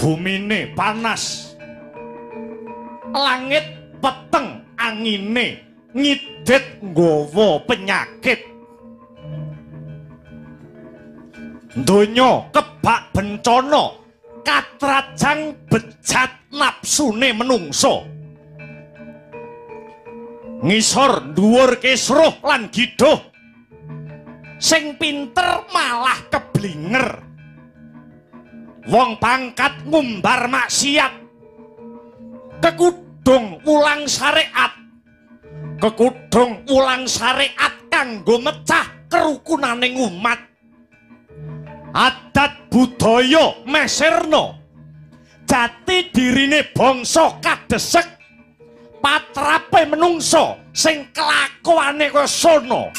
Bumine panas, langit peteng, angine ngidet nggawa penyakit. Donya kebak bencana, katrajang bejat napsune menungso. Ngisor dhuwur kisruh lan giduh, sing pinter malah keblinger. Wong pangkat ngumbar maksiat, kekudung wulang syariat, kekudung wulang syariat kanggo mecah kerukunaning umat. Adat budaya meserno, jati dirine bangsa kadesek, patrape menungso sing kelakuane kaya sono.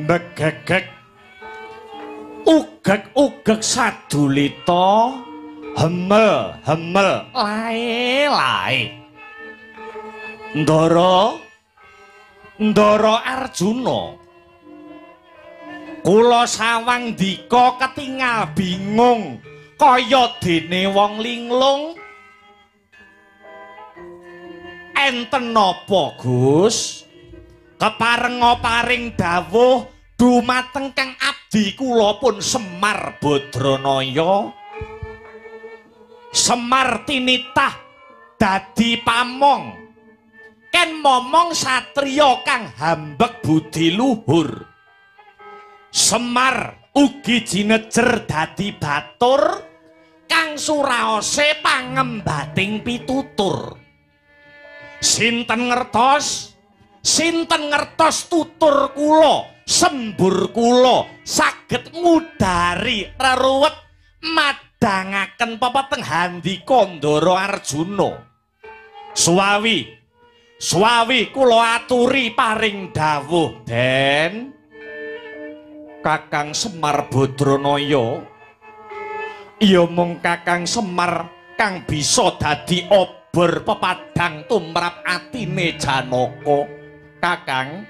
Megegeg ugeg-ugeg sadulita, hemel-hemel lae-lae. Ndara, Ndara Arjuna, kula sawang ndika ketingal bingung kaya dene wong linglung. Enten napa, Gus? Keparenga paring dawuh dumateng kang abdi kula pun Semar Badranaya. Semar tinitah dadi pamong, ken momong satriya kang hambek budi luhur. Semar ugi jinejer dadi batur kang suraose pangembating pitutur. Sinten ngertos? Sinten ngertos tutur kula, sembur kula saged ngudari reruwet madhangaken pepeteng handika Ndara Arjuna. Suwawi, suwawi kula aturi paring dawuh, Den. Kakang Semar Badranaya, ya mung Kakang Semar kang bisa dadi obor pepadhang tumrap atine Janaka. Kakang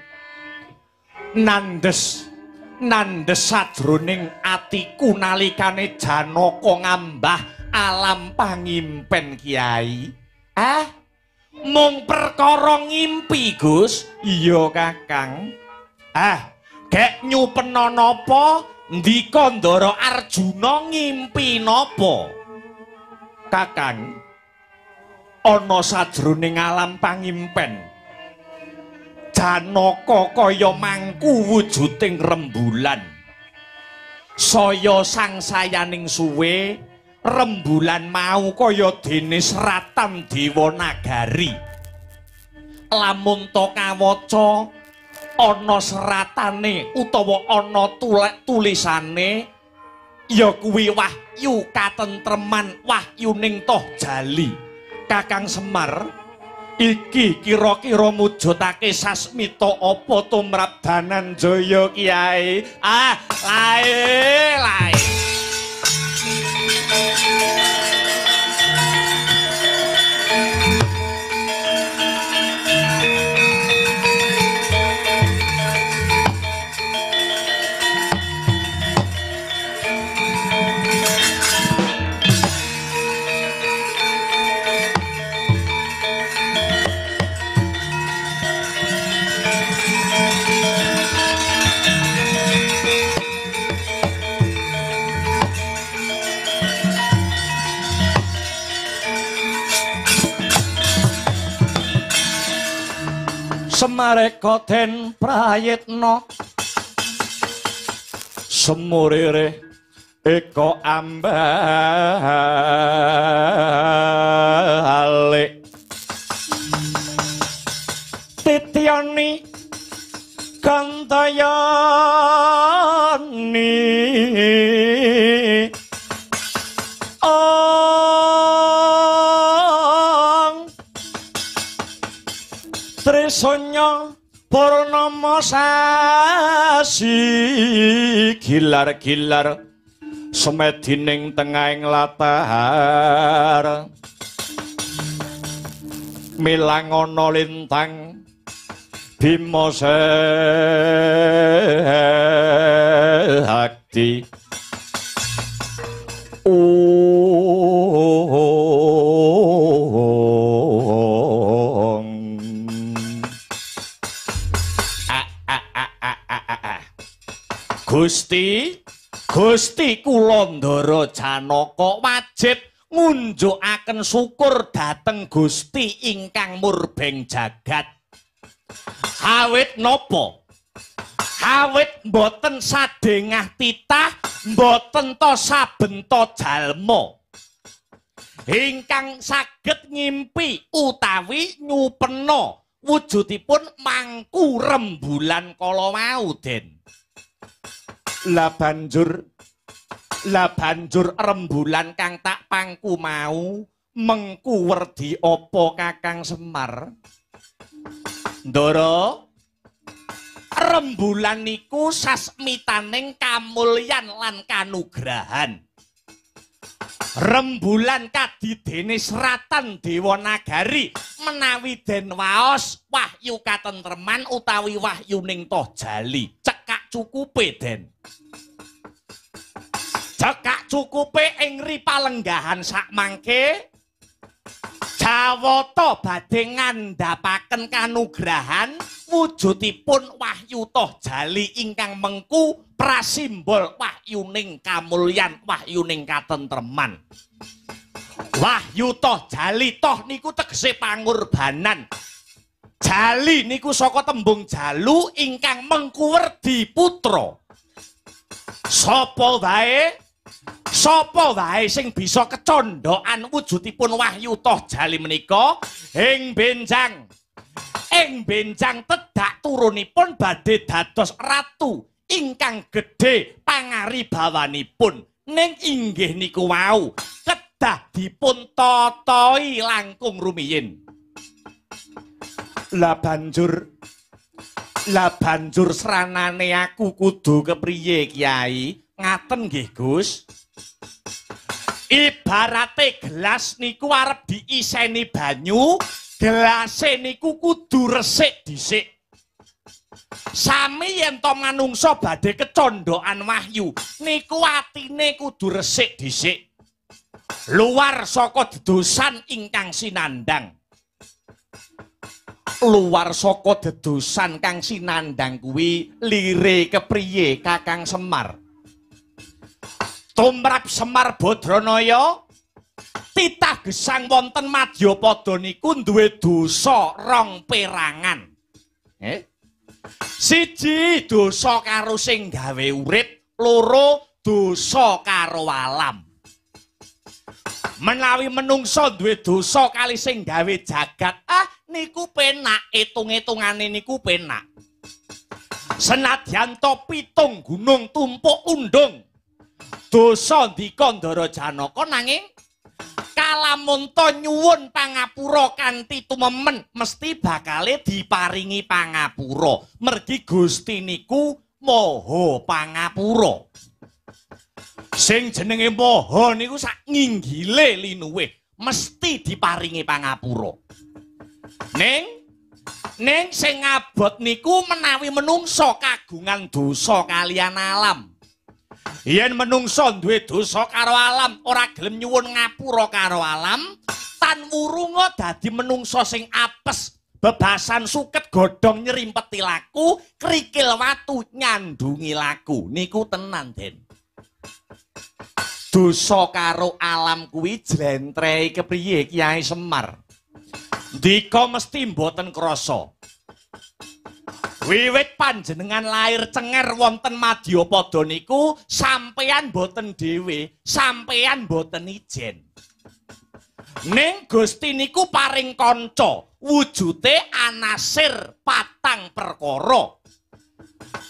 nandes nandes sajroning atiku nalikane Janaka ngambah alam pangimpen Kiai. Ah, mung perkara ngimpi, Gus. Iya, Kakang. Ah, gek nyupena napa ndika Ndara Arjuna ngimpi napa? Kakang, ana sajroning alam pangimpen Janaka kaya mangku wujuding rembulan. Saya sangsayaning suwe, rembulan mau kaya dene seratan dewa nagari. Lamun to kawaca ana seratane utawa ana tulisane ya kuwi wahyu katentreman, wahyuning toh jali. Kakang Semar, iki kira-kira mujudake sasmita apa tumrap Dananjaya Kyai? Ah, lae lae. Semareka den prayitna semurire eka ambalik titiyani gantayani Trisanya purnama sasi gilar-gilar semedining tengahing latar milang ana lintang Bima Sakti. Gusti, Gusti kula Ndara Janaka wajib ngunjukaken syukur dhateng Gusti ingkang murbeng jagat. Awit napa? Awit mboten sadengah titah, mboten ta sabenta jalma ingkang saged ngimpi utawi nyupena wujudipun mangku rembulan kala wau, Den. Lah banjur rembulan kang tak pangku mau mengku werdi apa Kakang Semar? Ndara, rembulan niku sasmitaning kamulyan lan kanugrahan. Rembulan kadidene seratan Dewa Nagari menawi den waos wahyu katentreman utawi wahyuning toh jali. Cekak cukupe, Den. Cekak cukupe ing ripalenggahan sakmangke Jawata badhe ngandhapaken kanugrahan wujudipun wahyu toh jali ingkang mengku prasimbol wahyuning kamulyan, wahyuning katentreman. Wahyu toh jali, toh niku tegese pangorbanan. Jali niku saka tembung jalu ingkang mengku werdi putra. Sapa wae? Sapa wae sing bisa kecondhokan wujudipun wahyu toh jali menika ing benjang tedhak turunipun badhe dados ratu ingkang gedhe pangaribawanipun. Ning inggih niku wau kedah dipun tatahi langkung rumiyin. Lah banjur sranane aku kudu kepriye, Kyai? Ngaten nggih, Gus. Ibarate gelas niku arep diiseni banyu, gelase niku kudu resik dhisik. Sami yen to manungsa badhe kecondhokan wahyu, niku atine kudu resik dhisik. Luar saka dedosan ingkang sinandhang. Luar saka dedosan kang sinandhang kuwi lire kepriye Kakang Semar? Tumrap Semar Badranaya titah gesang wonten madyapada niku duwe dosa rong perangan. Siji dosa karo sing gawe urip, loro dosa karo alam. Menawi menungsa duwe dosa kali sing gawe jagat, Niku penak, etung-etungane niku penak. Senadyan to pitung gunung tumpuk undung. Dosa ndika Ndara Janaka nanging kalamunta nyuwun pangapura kanthi tumemen mesti bakale diparingi pangapura. Mergi Gusti niku Maha Pangapura. Sing jenenge maha niku sak nginggile linuwih mesti diparingi pangapura. Ning sing ngabot niku menawi menungso kagungan dosa kalian alam. Yen menungso duwe dosa karo alam, ora gelem nyuwun ngapura karo alam, tan wurunga dadi menungso sing apes, bebasan suket godhong nyerimpeti laku, krikil watu nyandungi laku. Niku tenan, Den. Dosa karo alam kuwi jlentrehe kepriye Kyai Semar? Ndika mesti mboten krasa. Wiwit panjenengan lair cenger wonten Madyapada niku sampeyan mboten dhewe, sampeyan mboten ijen. Ning Gusti niku paring kanca, wujute anasir patang perkara.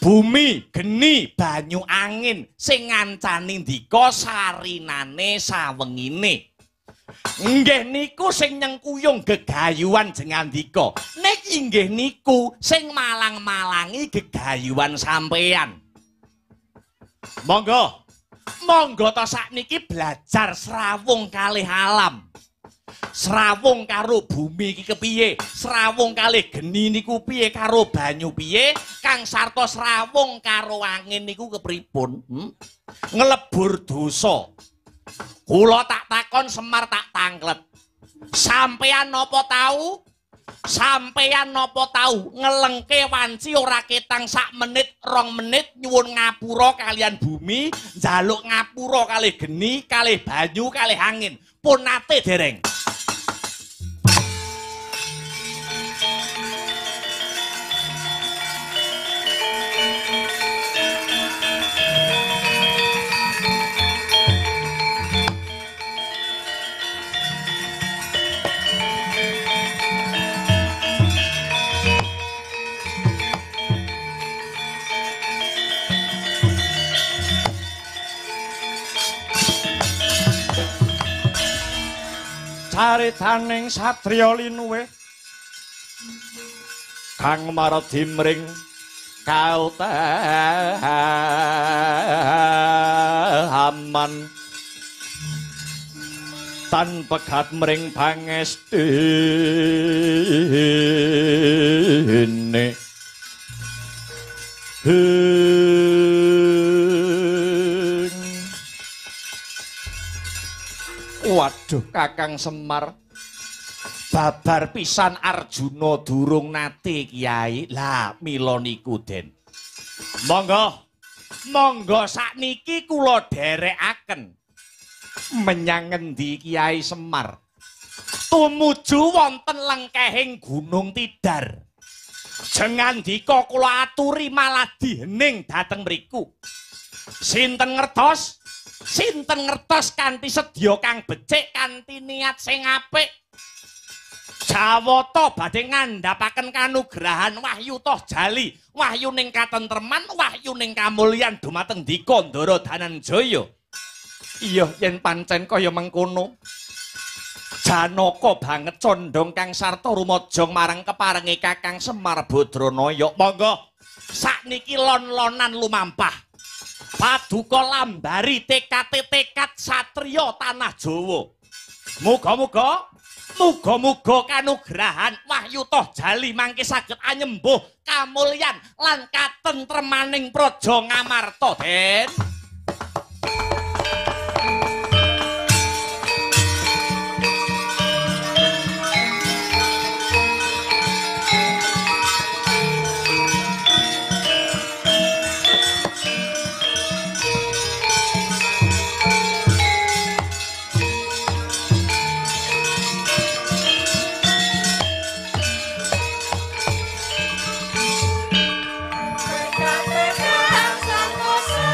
Bumi, geni, banyu, angin sing ngancani ndika sarinane sawengine. Inggih niku sing nyengkuyung gegayuhan jengandika. Nek inggih niku sing malang-malangi gegayuhan sampeyan. Monggo, monggo ta sakniki belajar srawung kalih alam. Srawung karo bumi iki kepiye? Srawung kalih geni niku piye karo banyu piye? Kang sarta srawung karo angin niku kepripun? Nglebur dosa. Kula tak takon Semar tak tanglet. Sampeyan napa tau? Sampeyan napa tau ngelengke wanci ora ketang sak menit rong menit nyuwun ngapura kalian bumi, njaluk ngapura kalih geni, kalih banyu, kalih angin. Pun nate dereng. Caritaning satriya linuwih kang maradi mring kautaman tan pegat mring pangestine. Waduh Kakang Semar, babar pisan Arjuna durung nate Kyai. Lah mila niku Den. Monggo, monggo sakniki kula dherekaken menyang ngendi Kyai Semar? Tumuju wonten lengkehing Gunung Tidar. Jengandika kula aturi malah dihening dhateng mriku. Sinten ngertos? Sinten ngertos kanthi sedya kang becik kanthi niat sing apik? Jawata badhe ngandhapaken kanugrahan wahyu toh jali, wahyu ning katentreman, wahyu ning kamulyan dumateng Dika Ndara Dananjaya. Iya yen pancen kaya mengkono. Janaka banget condong kang sarta rumajang marang keparenge Kakang Semar Badranaya. Monggo sakniki lon-lonan lumampah. Paduka lambari tekad satriya tanah Jawa. Muga-muga, muga-muga kanugrahan wahyu toh jali mangke saged anyembuh kamulyan lan katentremaning praja Ngamarta, Den. Tekad santosa.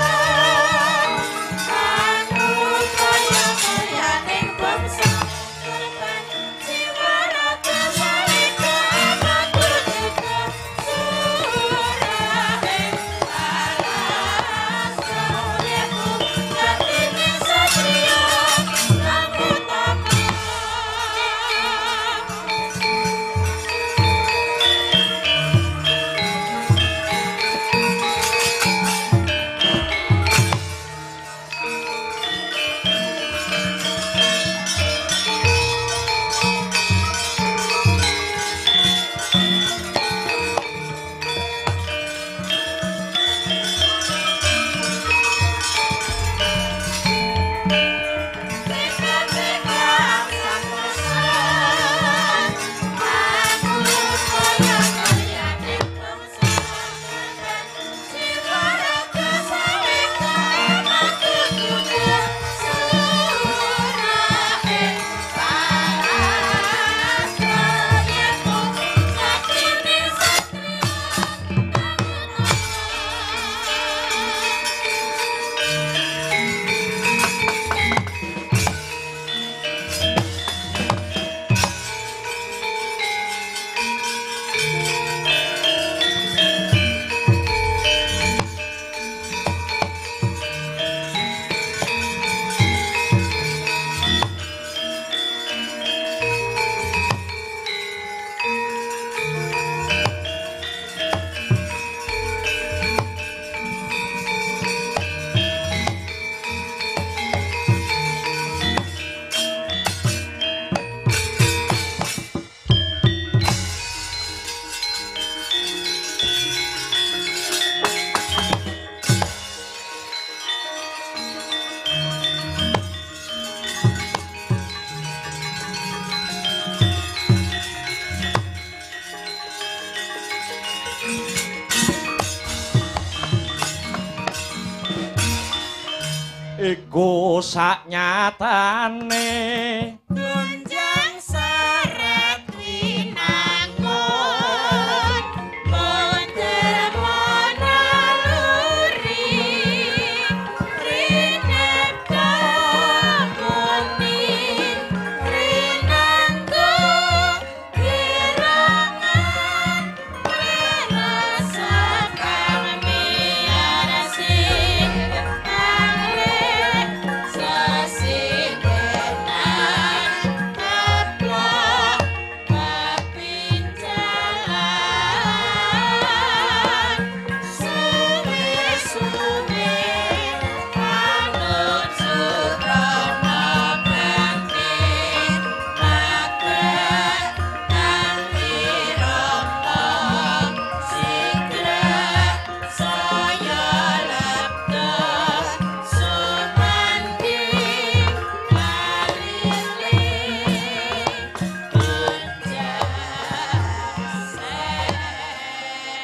Iku saknyatane gunjang seret winangun manderma naluri rinepta mukti rinanggo kirangan rasa kang miyarsi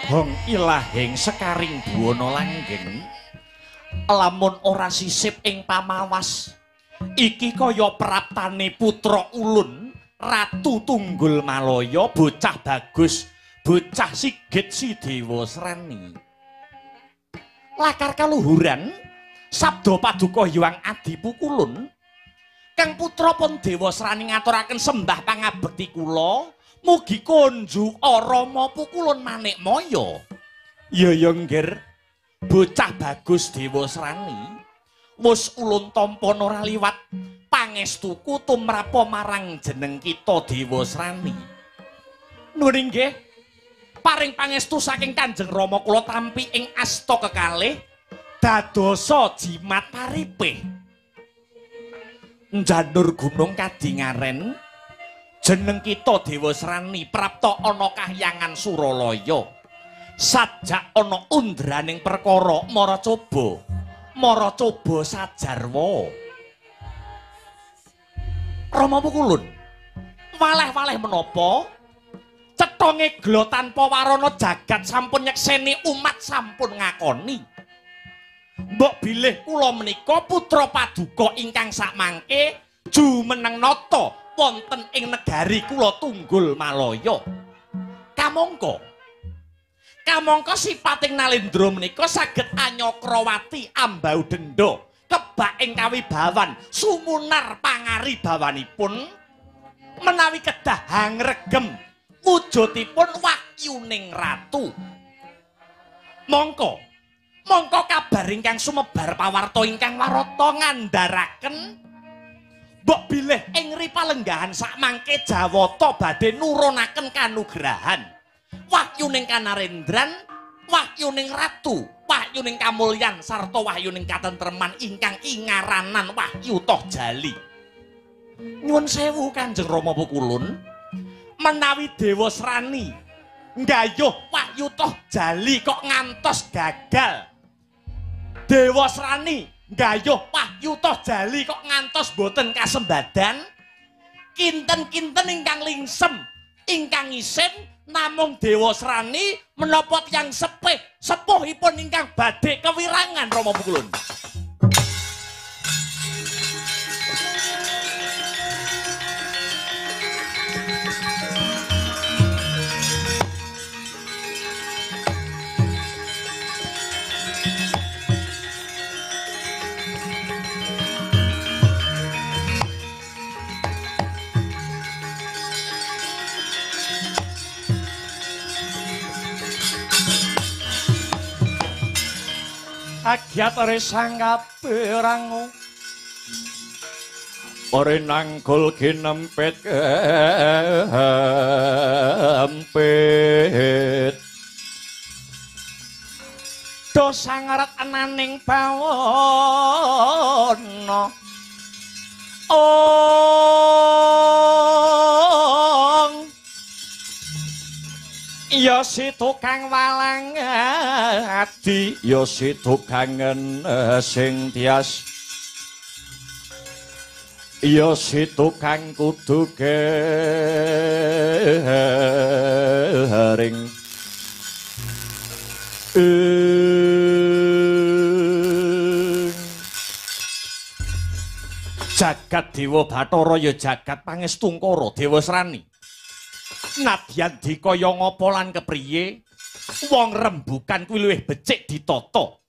Hong ilahing sekaring buwana langgeng lamun ora sisip ing pamawas iki kaya praptane putra ulun Ratu Tunggul Malaya bocah bagus bocah sigit si Dewa Srani lakar kaluhuran sabda paduka Hyang Adi Pukulun kang putra pun Dewa Srani ngaturaken sembah pangabekti kula mugi konju Rama Pukulun Manikmaya. Ya ya nggir, bocah bagus Dewa Srani wis ulun tampa ora liwat pangestuku tumrapa marang jeneng kita Dewa Srani. Nuwun inggih, paring pangestu saking Kanjeng Rama kula tampi ing asta kekalih dadosa jimat paripih. Njanur gunung kadingaren jeneng kita Dewa Srani prapta ana kahyangan Suralaya. Sajak ana undraning perkara mara coba, mara coba sajarwa. Rama Pukulun, waleh-waleh menapa cetha ngegla tanpa warana jagat sampun nyekseni umat sampun ngakoni. Mbok bilih kula menika putra paduka ingkang sakmangke jumeneng nata wonten ing negari kula Tunggul Malaya. Kamangka kamangka sipating Nalendra menika saged anyakrawati ambau denda kebak ing kawibawan sumunar pangaribawanipun menawi kedah hangregem wujudipun wahyuning ratu. Mongko mongko kabar ingkang sumebar pawarta ingkang warata ngandharaken mbok bilih ing ripalenggahan sakmangke Jawata badhe nurunaken kanugrahan wahyuning kanarendran, wahyuning ratu, wahyuning kamulyan sarta wahyuning katentreman ingkang ingaranan wahyu toh jali. Nyuwun sewu Kanjeng Rama Pukulun, menawi Dewa Srani nggayuh wahyu toh jali kok ngantos gagal. Dewa Srani nggayuh wahyu toh jali kok ngantos boten kasembadan. Kinten-kinten ingkang lingsem, ingkang isin namung Dewa Srani menapa tiyang sepih sepuhipun ingkang badhe kewirangan Rama Pukulun. Agyatare sang kaperangu ore nanggul kinempit kempit do sangaret ananing bawana ong ya si tukang walang adi, ya si tukang sing tias, ya si tukang kudu garing. Jagat Dewa Bathara ya jagat pangestungkara Dewasrani. Nadyan dikaya ngapa lan kepriye, wong rembukan kuwi luwih becik ditata.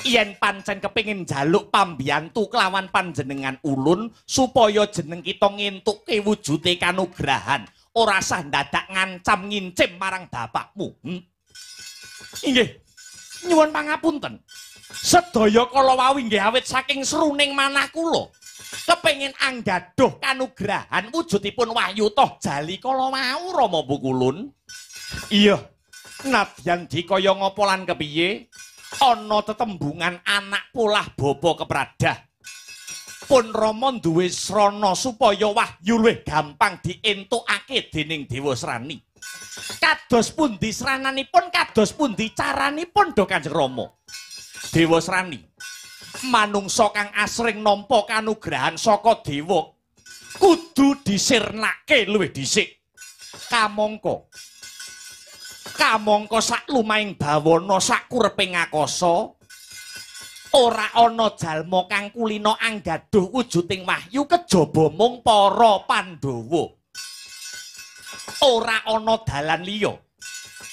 Yen pancen kepengin njaluk pambiyantu kelawan panjenengan ulun supaya jeneng kita ngentukke wujude kanugrahan, ora sah ndadak ngancam ngincim marang bapakmu. Inggih, nyuwun pangapunten. Sedaya kala wau inggih awit saking sruning manah kula. Kepengin anggaduh kanugrahan wujudipun wahyu toh jali kala wau Rama Pukulun. Iya, nadyan dikaya ngapa lan kepiye, ana tetembungan anak polah bapa kepradah. Pun Rama duwe srana supaya wahyu luwih gampang dientukake dening Dewasrani. Kados pundi srananipun, kados pundi caranipun do Kanjeng Rama? Dewasrani, manungsa kang asring nampa kanugrahan saka dewa kudu disirnake luwih dhisik. Kamangka kamangka sak lumahing bawana sak kureping akasa ora ana jalma kang kulina anggaduh wujuding wahyu kejaba mung para Pandhawa. Ora ana dalan liya.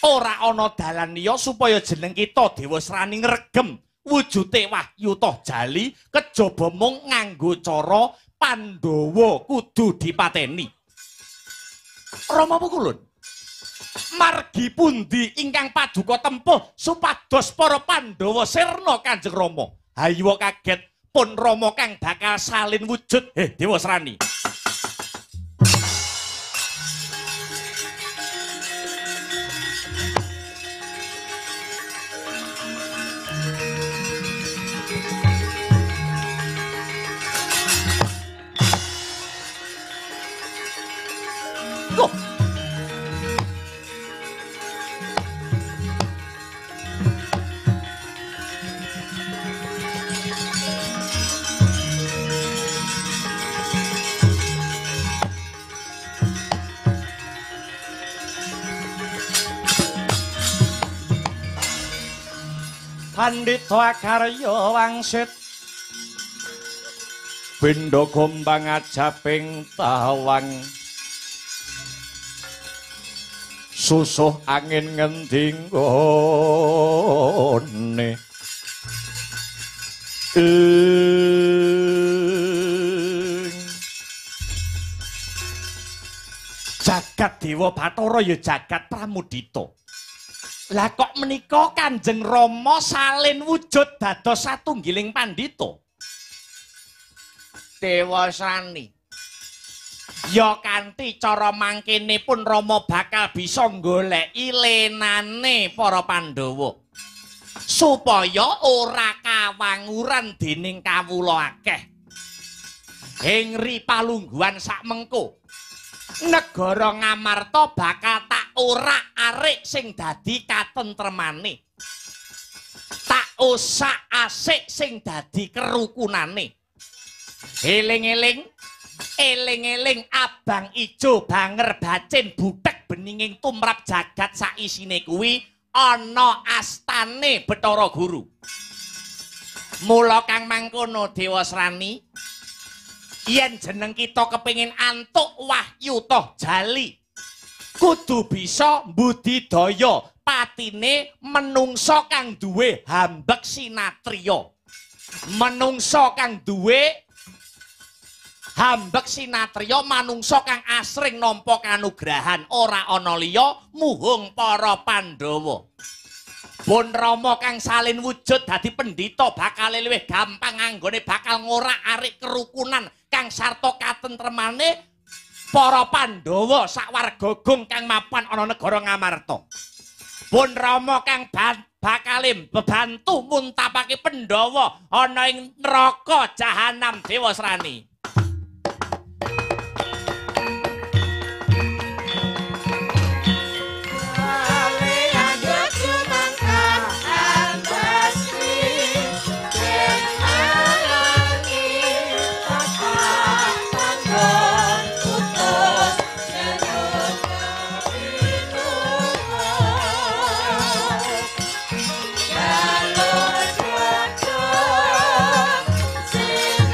Ora ana dalan liya supaya jeneng kita Dewasrani ngregem wujute wahyu toh jali kejaba mung nganggo cara Pandhawa kudu dipateni. Rama Pukulun, margi pundi ingkang paduka tempuh supados para Pandhawa sirna Kanjeng Rama? Hayiwa kaget pun Rama kang bakal salin wujud. Dewasrani. Pandhita Akarya wangsit benda gombang ajaping tawang susuh angin ngendi nggone ing jagat Dewa Bathara ya jagat Pramudita. Lah kok menika Kanjeng Rama salin wujud dados satunggiling pandhita? Dewasrani, ya kanthi cara mangkene pun Rama bakal bisa nggoleki lenane para Pandhawa supaya ora kawanguran dening kawula akeh. Ing ri palungguhan sak mengko negara Ngamarta bakal tak orak-arik sing dadi katentremane, tak osak-asik sing dadi kerukunane. Eling-eling, eling-eling abang ijo banger bacin butek beninging tumrap jagat saisine kuwi ana astane Bathara Guru. Mula kang mangkono Dewasrani, yen jeneng kita kepengin antuk wahyu toh jali kudu bisa mbudidaya patine menungsa kang duwe hambek sinatriya. Menungsa kang duwe hambek sinatriya, manungsa kang asring nampa kanugrahan ora ana liya muhung para Pandhawa. Pun Rama kang salin wujud dadi pendhita bakal luwih gampang anggone bakal ngorak-arik kerukunan kang sarta katentremane para Pandhawa sak warga gung kang mapan ana negara Ngamarta. Pun Rama kang bakal bebantu muntapake Pandhawa ana ing neraka jahanam Dewasrani. Jalur jodoh sing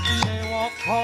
Sewaka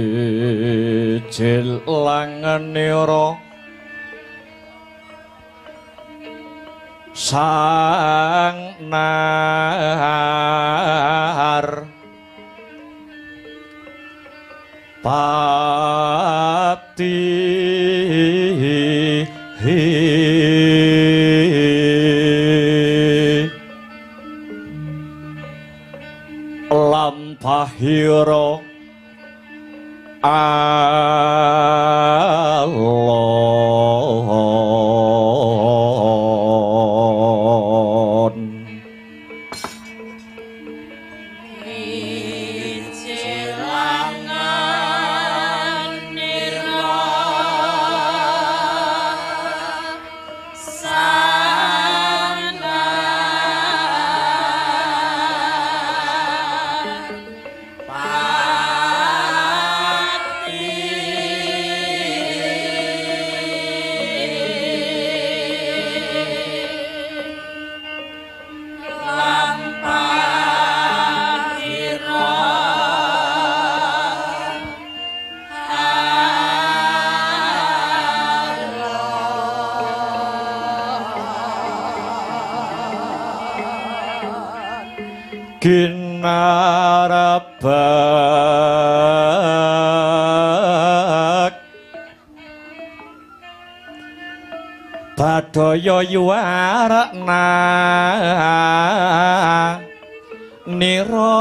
Mijil langenira sang nar pati lampahira alon Wijilangan nira sana pati. Ginarabak Badaya yuwarakna nira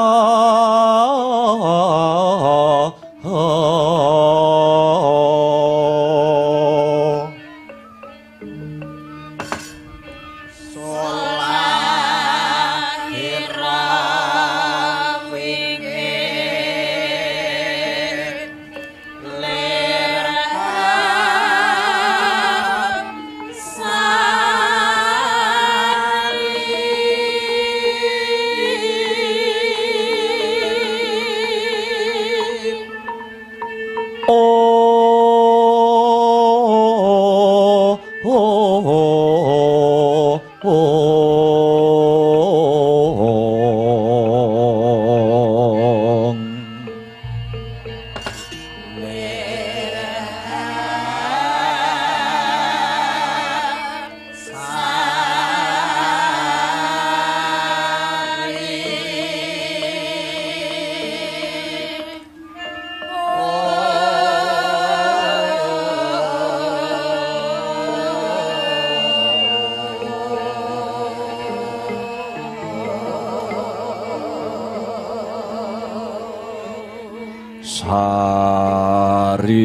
Sari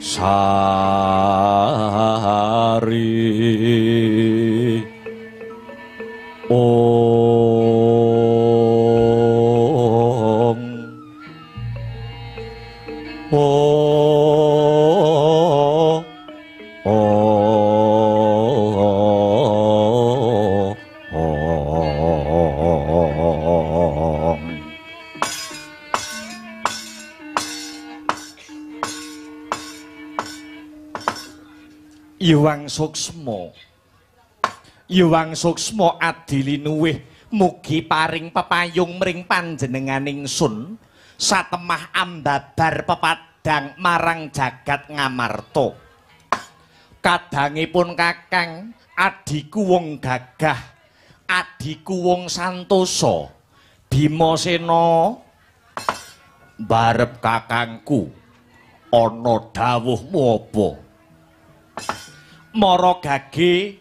sari ong o o ong. Iwang Suksma, Iwang Suksma adilinuwih mugi paring pepayung mring panjenenganing sun satemah ambabar pepadang marang jagat Ngamarta. Kadangipun kakang adhiku wong gagah, adhiku wong santosa, Bimasena barep kakangku ana dawuhmu apa? Mara gage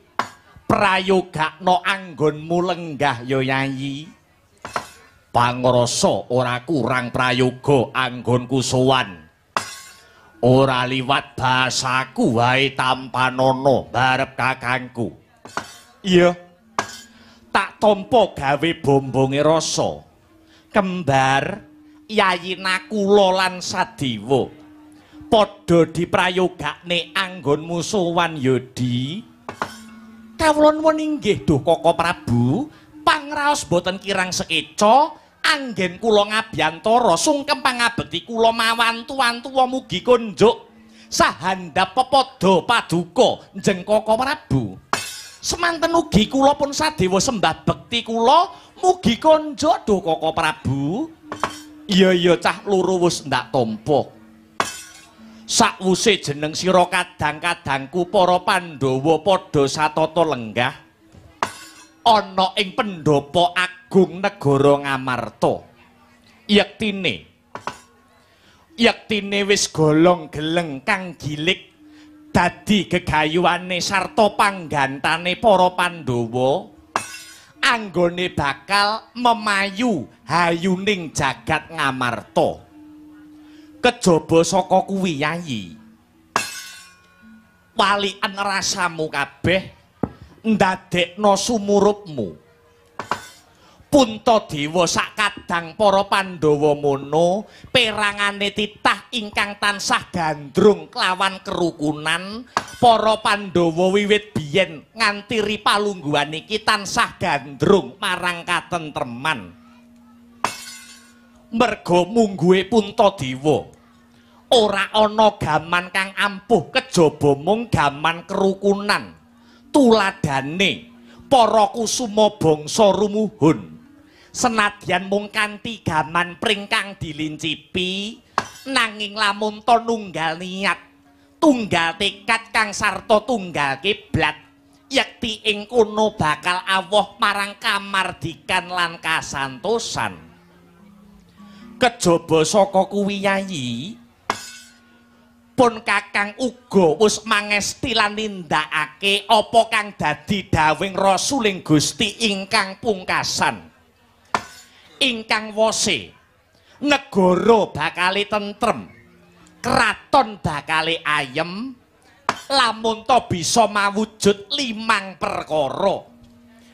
prayogakno anggonmu lenggah ya Yayi. Pangrasa ora kurang prayoga anggonku sowan. Ora liwat bahasaku wae tampanana barep kakangku. Iya. Tak tampa gawe bombonge rasa. Kembar Yayi Nakula lan Sadewa padha diprayogakne anggonmu sowan Yodi. Kawula nuwun inggih duh Kaka Prabu, pangraos boten kirang sekeca, anggen kula ngabiyantara sungkem pangabekti kula mawantu-wantuwa mugi konjuk sahandhap pepadha paduka njeng Kaka Prabu. Semanten ugi kula pun sadewa sembah bekti kula mugi konjuk duh Kaka Prabu. Iya iya cah loro wis ndak tampa. Sakwuse jeneng sira kadang-kadangku para Pandhawa padha satata lenggah ana ing pendhapa agung negara Ngamarta. Yektine yektine wis golong geleng kang gilik dadi gegayuhane sarta panggantane para Pandhawa anggone bakal memayu hayuning jagat Ngamarta. Kejaba saka kuwi Yayi, waliken rasamu kabeh ndadekno sumurupmu. Puntadewa sakadang para Pandhawa mono perangane titah ingkang tansah gandrung kelawan kerukunan. Para Pandhawa wiwit biyen nganti ripalungguhan iki tansah gandrung marang katentreman. Merga mungguhe Puntadewa ora ana gaman kang ampuh kejaba mung gaman kerukunan. Tuladhane para kusuma bangsa rumuhun senadyan mung kanthi gaman pring kang dilincipi, nanging lamun ta nunggal niat, tunggal tekad kang sarta tunggal kiblat, Yekti ing kono bakal awoh marang kamardikan lan kasantosan. Kejaba saka kuwi Yayi, pun Kakang uga wis mangesti lan nindakake apa kang dadi dawuhing Rasuling Gusti ingkang pungkasan. Ingkang wose negara bakale tentrem, kraton bakale ayem, lamun to bisa mawujud 5 perkara.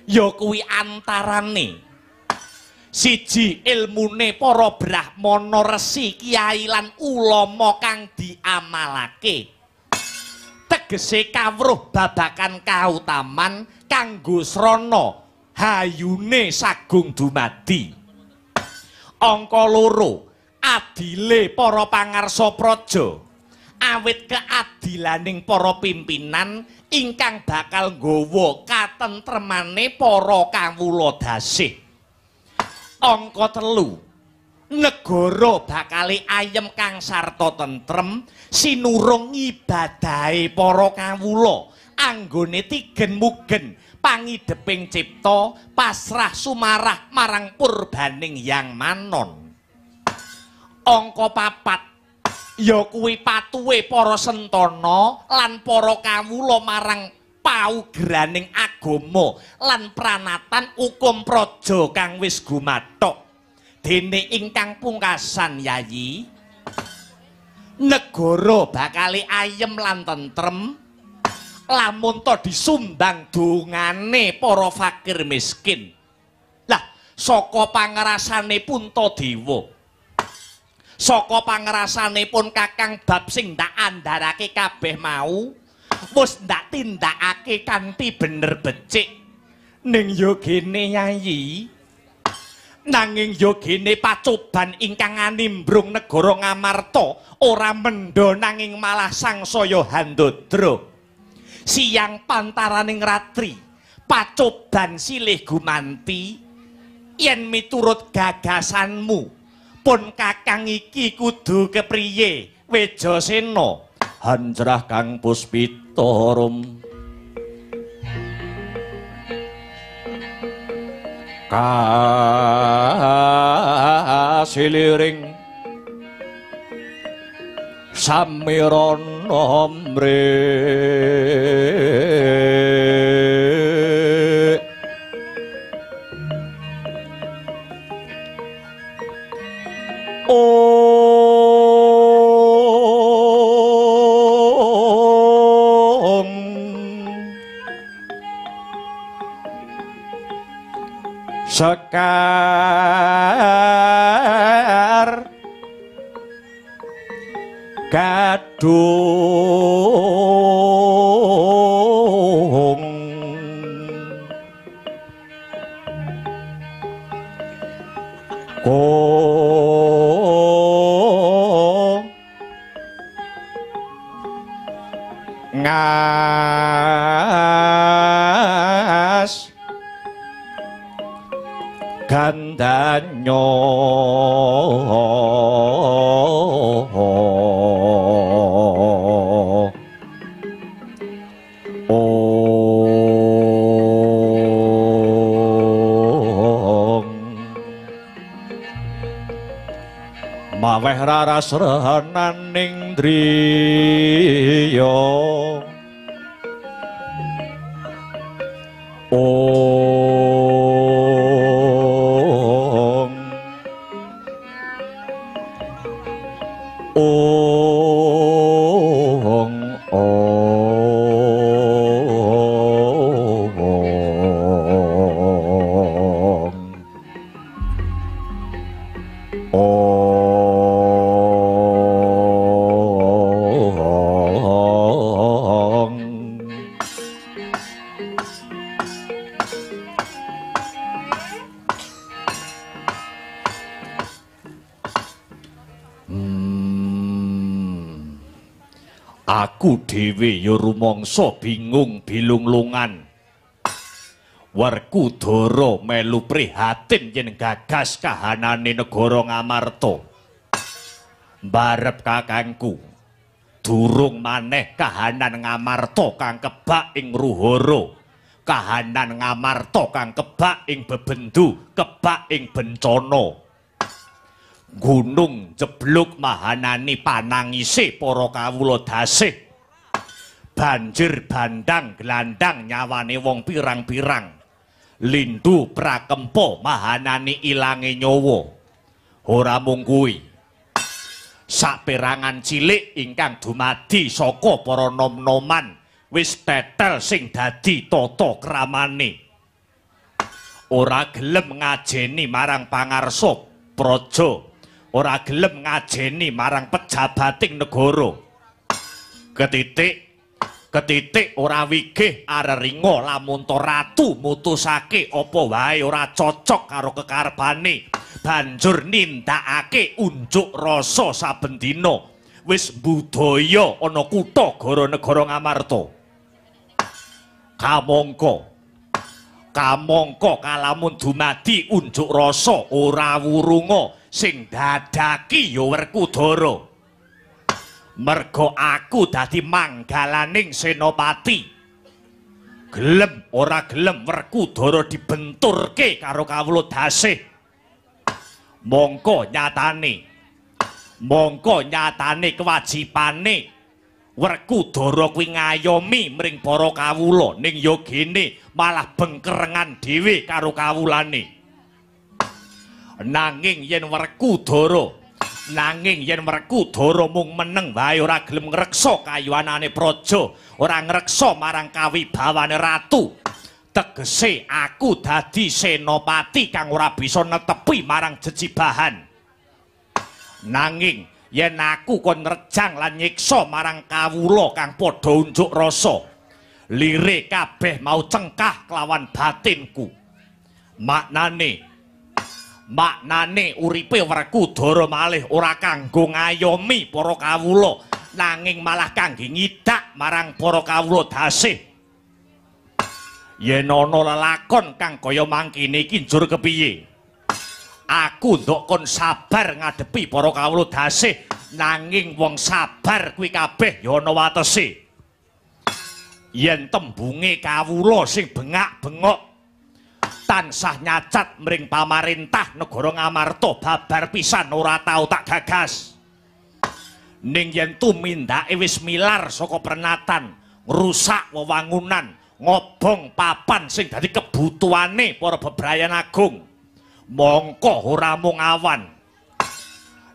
Ya kuwi antarane siji, ilmune para brahmana, resi, kiai lan ulama kang diamalake. Tegese kawruh babakan kautaman kanggo srana hayune sagung dumadi. Angka 2, adile para pangarsa praja. Awit keadilaning para pimpinan ingkang bakal nggawa katentremane para kawula dasih. Angka 3, negara bakale ayem kang sarta tentrem sinurung ngibadahe para kawula anggone tigen mugen pangideping cipta pasrah sumarah marang purbaning Hyang Manon. Angka 4, ya kuwi patuhe para sentana lan para kawula marang paugraning agama lan pranatan hukum praja kang wis gumathok. Dene ingkang pungkasan Yayi, negara bakale ayem lan tentrem lamun to disumbang dongane para fakir miskin. Lah saka pangrasane Puntadewa, saka pangrasane pun Kakang bab sing ndak andharake kabeh mau wis ndak tindakake kanthi bener becik. Ning yo gene Yayi, nanging yo gene pacoban ingkang animbrung negara Ngamarta ora mendha nanging malah sangsaya handadra. Siang pantaraning ratri pacoban silih gumanti. Yen miturut gagasanmu pun Kakang iki kudu kepriye Wejasena? Hanjrah Kang Puspita Rum kasiliring samirana mrih Om Sekar Gadung Ko Ngas Gandanyo Om Maweh raras renaning driya Om Om Om Om. Aku dhewe ya rumangsa bingung bilunglungan. Werkudara melu prihatin yen gagas kahanane negara Ngamarta. Mbarep kakangku, durung maneh kahanan Ngamarta kang kebak ing ruhara. Kahanan Ngamarta kang kebak ing bebendu, kebak ing bencana. Gunung jeblok mahanani panangise para kawula dasih. Banjir bandang glandang nyawane wong pirang-pirang. Lindu prakempa mahanani ilange nyawa. Ora mung kuwi. Saperangan cilik ingkang dumadi saka para nom-noman wis tetel sing dadi tata kramane. Ora gelem ngajeni marang pangarsa praja, ora gelem ngajeni marang pejabating negara. Ketitik ora wigih areringa lamun ta ratu mutusake apa wae ora cocok karo kekarepane, banjur nindakake unjuk rasa saben dina. Wis budaya ana kutha gara negara Ngamarta. Kamangka kalamun dumadi unjuk rasa ora wurunga sing dadaki ya Werkudara. Merga aku dadi manggalaning senopati. Gelem ora gelem Werkudara dibenturke karo kawula dasih. Mongko nyatane kewajibane Werkudara kuwi ngayomi mring para kawula, ning ya gene malah bengkerengan dhewe karo kawulane. Nanging yen Werkudara mung meneng wae ora gelem ngreksa kayuwanane praja, ora ngreksa marang kawibawane ratu, tegese aku dadi senopati kang ora bisa netepi marang jejibahan. Nanging yen aku kon nrejang lan nyiksa marang kawula kang padha unjuk rasa, lire kabeh mau cengkah kelawan batinku. Maknane uripe Werkudara malih ora kanggo ngayomi para kawula, nanging malah kangge ngidak marang para kawula dasih. Yen ana lelakon kang kaya mangkene iki njur kepiye? Aku ndok kon sabar ngadepi para kawula dasih, nanging wong sabar kuwi kabeh ya ana watese. Yen tembunge kawula sing bengak-bengok tansah nyacat mring pamarentah negara Ngamarta babar pisan ora tau tak gagas. Ning yen tumindake wis milar saka pernatan, ngrusak wewangunan, ngobong papan sing dadi kebutuhane para bebrayan agung, mongko ora mung awan,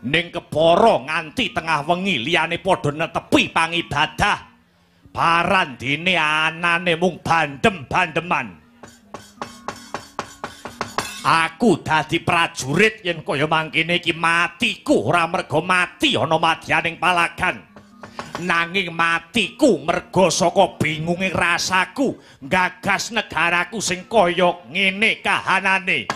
ning kepara nganti tengah wengi liyane padha netepi pangibadah, parandene anane mung bandem-bandeman. Aku dadi prajurit yen kaya mangkene iki matiku ora merga mati ana madyaning palagan, nanging matiku merga saka bingunge rasaku nggagas negaraku sing kaya ngene kahanane.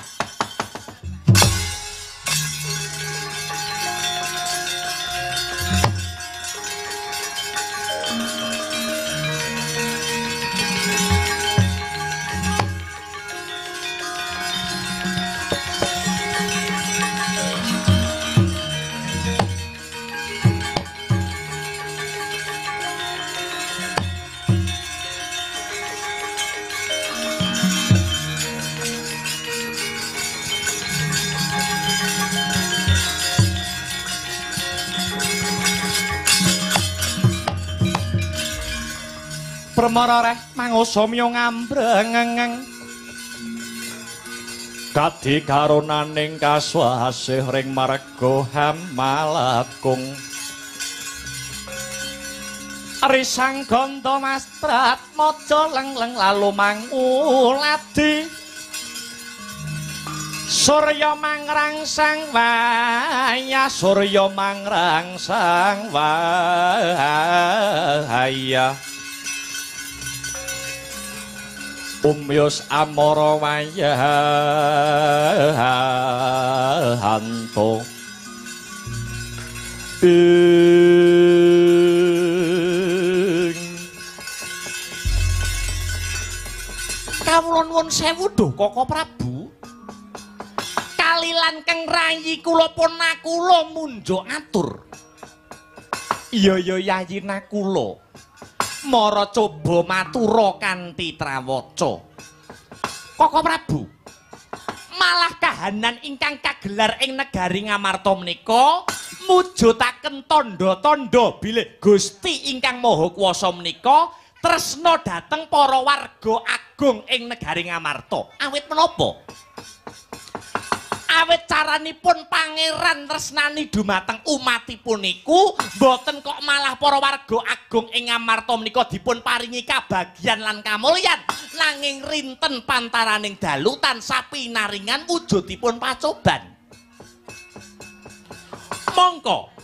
Permara reh mangusamya ngambrengeng kadi karunaning kaswasih ring marga hamalakung. Risang ganda mastrat maja lengleng lalu manguladi surya mangrangsang waya, surya mangrangsang waya. Umyus amara wayahanto ing kawula nuwun sewu duh Koko Prabu, kalilan keng rayi kula pun nakula munjuk atur. Iya ya yayi nakula, Mara coba matura kanthi trawaca. Koko Prabu, malah kahanan ingkang kagelar ing negari Ngamarta menika mujudaken tandha-tandha bilih Gusti ingkang Maha Kuwasa menika tresna dhateng para warga agung ing negari Ngamarta. Awit menapa? Awit caranipun pangeran tresnani dumateng umatipun niku mboten kok malah para warga agung ing Ngamarta menika dipun paringi kabagyan lan kamulyan, nanging rinten pantaraning dalu tansah pinaringan wujudipun pacoban. Mongko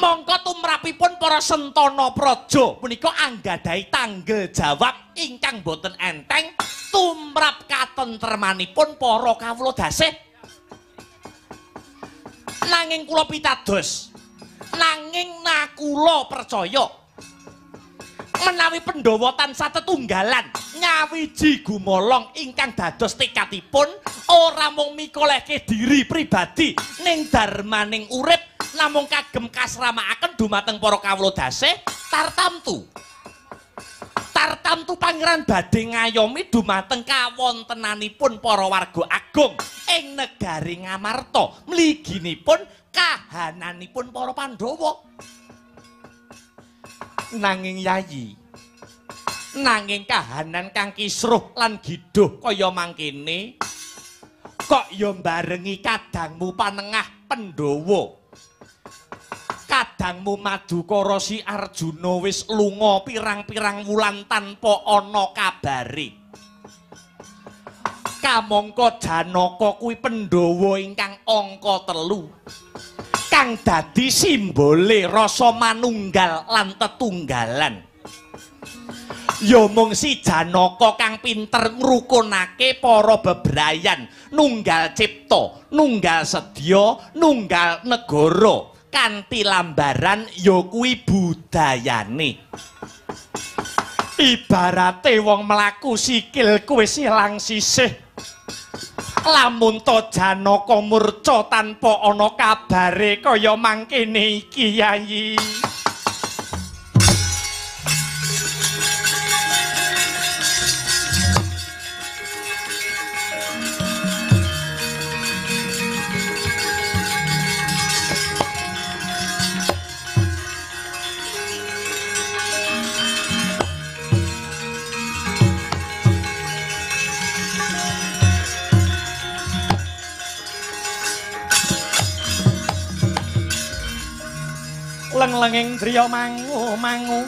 mongko tumrapipun para sentana praja punika anggadhahi tanggel jawab ingkang boten enteng tumrap katentremanipun para kawula dasih. Nanging kula pitados, nanging nakula percaya menawi Pandhawa tansah tetunggalan nyawiji gumolong ingkang dados tekadipun ora mung mikolehke diri pribadi ning darmaning urip namung kagem kasramakaken dumateng para kawula dasih tartamtu. Tartamtu pangeran badhe ngayomi dumateng kawontenanipun para warga agung ing negari Ngamarta mliginipun kahananipun para Pandhawa. Nanging Yayi, nanging kahanan kang kisruh lan giduh kaya mangkene kok ya mbarengi kadangmu panengah Pandhawa. Kadangmu Madukara si Arjuna wis lunga pirang-pirang wulan tanpa ana kabare. Kamangka Janaka kuwi Pandhawa ingkang angka 3 kang dadi simbole rasa manunggal lan tetunggalan. Ya mung si Janaka kang pinter ngrukunake para bebrayan, nunggal cipta, nunggal sedya, nunggal negara kanthi lambaran ya kuwi budayane. Ibarate wong mlaku sikil kuwi ilang sisih. Lamun to Janaka murca tanpa ana kabare kaya mangkene iki Yayi. Leng-lenging driya mangu-mangu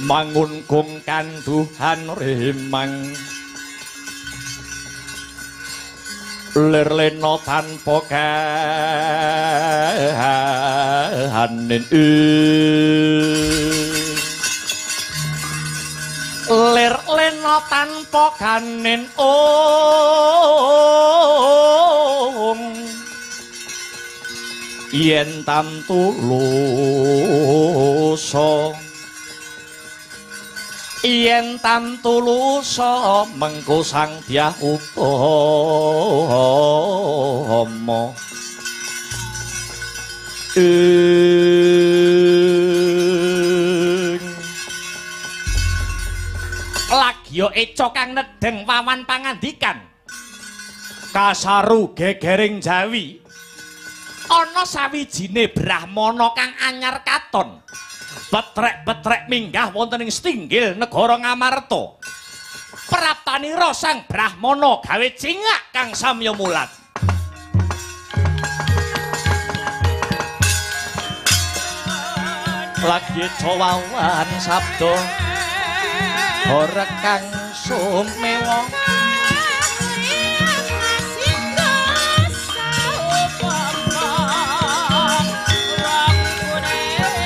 mangun kung kanduhan rimang lir lena tanpa kahanin lir lena tanpa kanin ong yen tamtu lusa yen tamtu lusa mengko Sang Dyah Utama ing lagya eca kang nedheng wawan pangandikan kasaru gegering Jawi. Ana sawijine brahmana kang anyar katon petrek-petrek minggah wonten ing setinggil negara Ngamarta. Praptanira sang brahmana gawe cingak kang samya mulat. Lagi cawawan sabda ora kang sumewa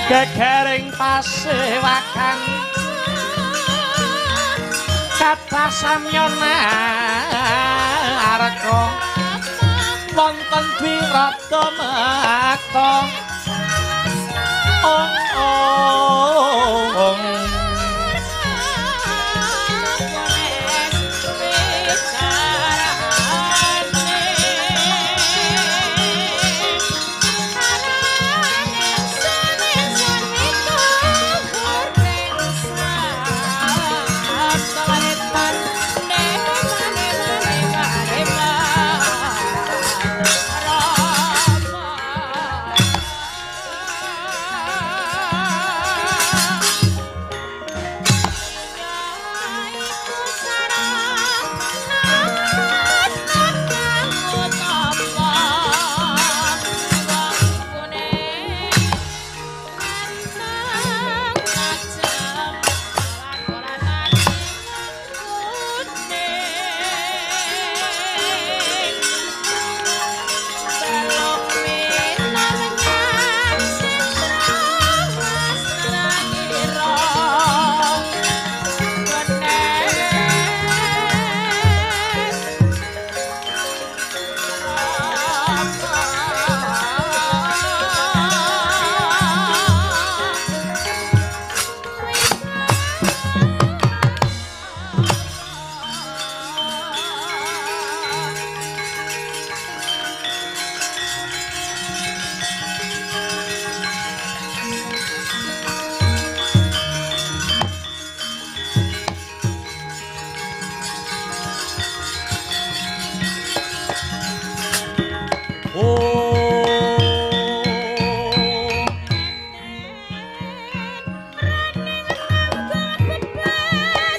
gegering pasewakan kathah samya narka wonten dwirada mekta ong ong.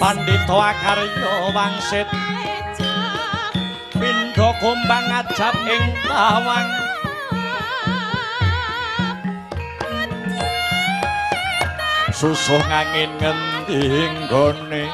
Pandhita akarya wangsit pindha gombang ajab ing tawang. Susuh ngangin ngendi nggone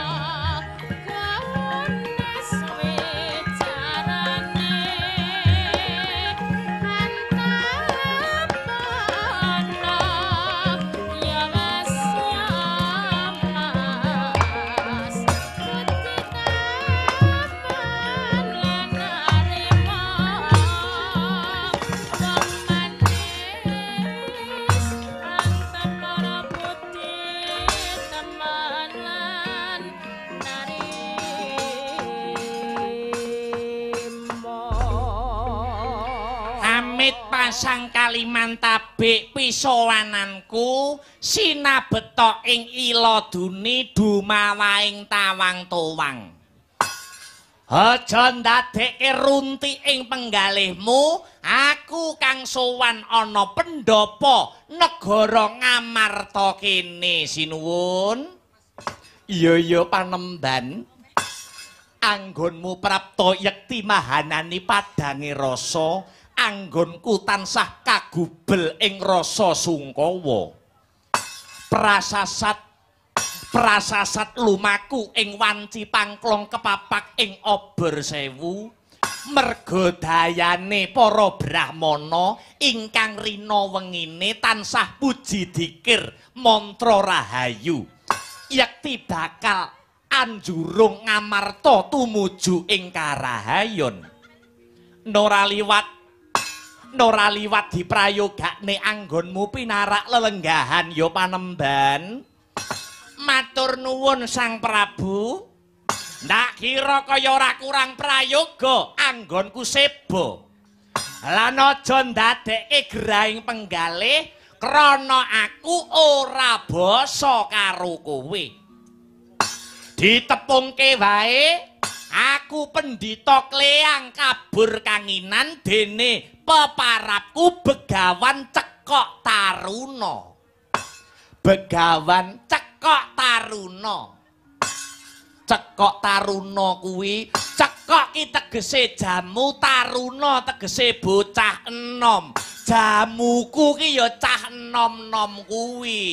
pasang Kalimantabik pisowananku sinabetok ing ila duni dumawaing tawang towang. Aja ndadekke runti ing penggalihmu, aku kang sowan ana pendhapa negara Ngamarta kene sinuwun. Iya iya panemban. Anggonmu prapta yekti mahanani padange rasa. Anggonku tansah kagubel ing rasa sungkawa. Prasasat lumaku ing wanci pangklong kepapak ing obor sewu. Merga dayane para brahmana ingkang rina wengine tansah puji dikir mantra rahayu. Yekti bakal anjurung Ngamarta tumuju ing karahayon. Nora liwat diprayogakne anggonmu pinarak lelenggahan ya panemban. Matur nuwun Sang Prabu. Ndak kira kaya ora kurang prayoga anggonku seba. Lan aja ndadekke gerahing penggalih krana aku ora basa karo kowe. Ditepungke wae aku pendhita kleang kabur kanginan dene peparapku Begawan Cekok Taruna. Begawan Cekok Taruna. Cekok Taruna kuwi cekok ki tegese jamu, taruna tegese bocah enom. Jamuku ki ya cah enom-enom kuwi.